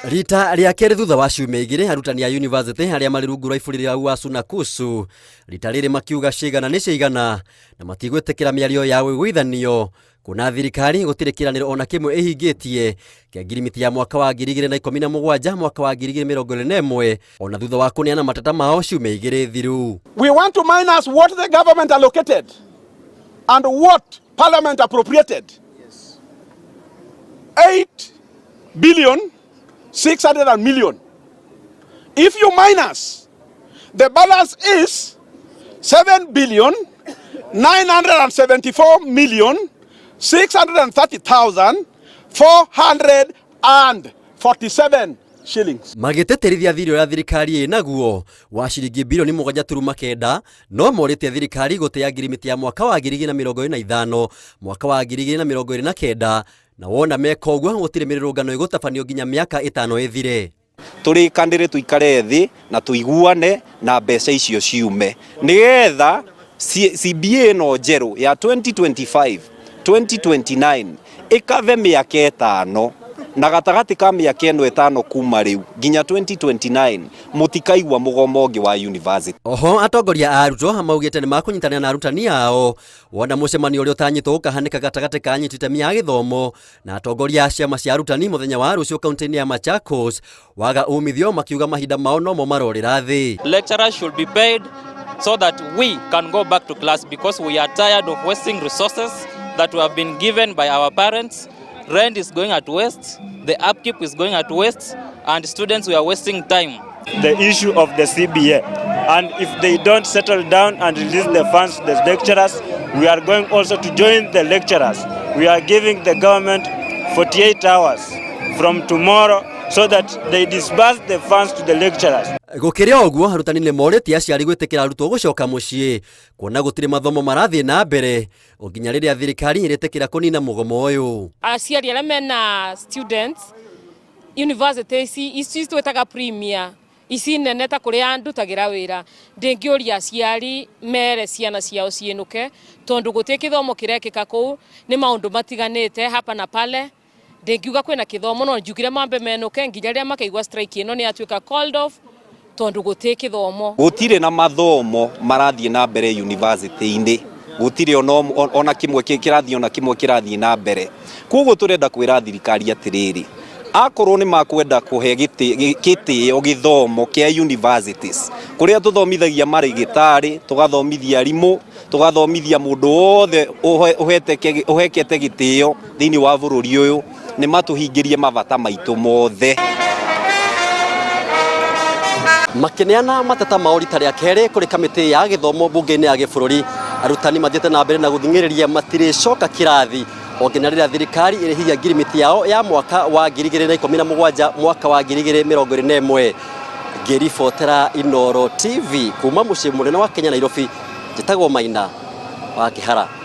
Rita rĩa kerĩ thutha wa ciumia 2, arutani a university arĩa marĩ rungu rwa iburi rĩa UASU na KUSU rita rĩrĩ makiuga cigana nĩ cigana na matigwĩtĩkĩra mĩario ya ũiguithanio, kuona thirikari gũtirĩ kĩranĩro ona kĩmwe ĩhingĩtie kĩa ngirimiti ya mwaka wa 2017 mwaka wa 2021, ona thutha wa kũneana mateta mao ciumia 2 thiru. We want to minus what the government allocated and what parliament appropriated. 8 billion 600 million. If you minus, the balance is 7 billion 974 million 630,447 shillings. Magĩtĩtĩrithia thirĩ ũrĩa thirikari ĩnaguo wa ciringi bilioni 7.9, no morĩtie thirikari gũtĩa ngirimiti ya mwaka wa 2025 mwaka wa 2029, na wona meka ũguo gũtirĩ mĩrũrũngano ĩgũtabanio nginya mĩaka 5 ĩthire. Tũrĩkanĩre, tũikare thĩ na tũiguane na mbeca icio ciume nĩgetha CBA ĩno njerũ ya 2025 2029 ĩkave mĩaka 5, na gatagatĩ ka mĩaka ĩno 5 kuma rĩu nginya 2029 mũtikaigua mũgomo ũngĩ wa university. Oho atongoria a arutwo maugĩte nĩ makũnyitanĩra na arutani ao wona mũcemanio ũrĩa ũtanyĩtwo gũkahanĩka gatagatĩ ka anyiti itemi a gĩthomo na atongoria a ciama cia arutani mũthenya wa rũciũ kaunti-inĩ ya Machakos waga umithio, makiuga mahinda mao nomo marorĩra thĩ. Lecturers should be paid so that we can go back to class, because we are tired of wasting resources that we have been given by our parents. Rent is going at waste, the upkeep is going at waste, and students, we are wasting time. The issue of the CBA. And if they don't settle down and release the funds to the lecturers, we are going also to join the lecturers. We are giving the government 48 hours from tomorrow so that they disburse the funds to the lecturers. Gũkĩrĩ o ũguo, arutani nĩ morĩtie aciari gwĩtĩkĩra arutwo gũcoka mũciĩ, kuona gũtirĩ mathomo marathiĩ na mbere o nginya rĩrĩa thirikari ĩrĩtĩkĩra kũnina mũgomo ũyũ. Aciari arĩa mena students university ici, ici twĩtaga premier, ici nene ta kũrĩa ndutagĩra wĩra, ndĩngĩũria aciari mere ciana ciao ciĩnũke, tondũ gũtirĩ gĩthomo kĩrekĩka kũu, nĩ maũndũ matiganĩte hapa na pale. Ndĩngiuga kwĩna gĩthomo, no njugire mambe menũke nginya rĩrĩa makaigua strike ĩno nĩ yatuĩka called off, tondũ gũtirĩ gĩthomo. Gũtirĩ na mathomo marathiĩ na mbere university-inĩ, gũtirĩ ona kĩmwe kĩrathiĩ, ona kĩmwe kĩrathiĩ na mbere. Koguo tũrenda kwĩra thirikari atĩrĩrĩ, akorwo nĩ makwenda kũhe gĩtĩo gĩthomo kĩa universities, kũrĩa tũthomithagia marĩgĩtarĩ, tũgathomithia arimũ, tũgathomithia mũndũ wothe ũhekete gĩtĩo thĩinĩ wa bũrũri ũyũ, nĩ matũhingĩrie mabata maitũ mothe. Makĩneana mateta mao rita rĩa kerĩ kũrĩ kamĩtĩ ya gĩthomo mbunge-inĩ ya gĩbũrũri, arutani mathiĩte na mbere na gũthing'ĩrĩria matirĩcoka kĩrathi o nginya rĩrĩa thirikari ĩrĩhigia ngirimiti yao ya mwaka wa 2017 mwaka wa 2021. Ngĩribotera Inooro TV kuma mũciĩ mũnene wa Kenya, Nairobi, njĩtagwo Maina wa Kĩhara.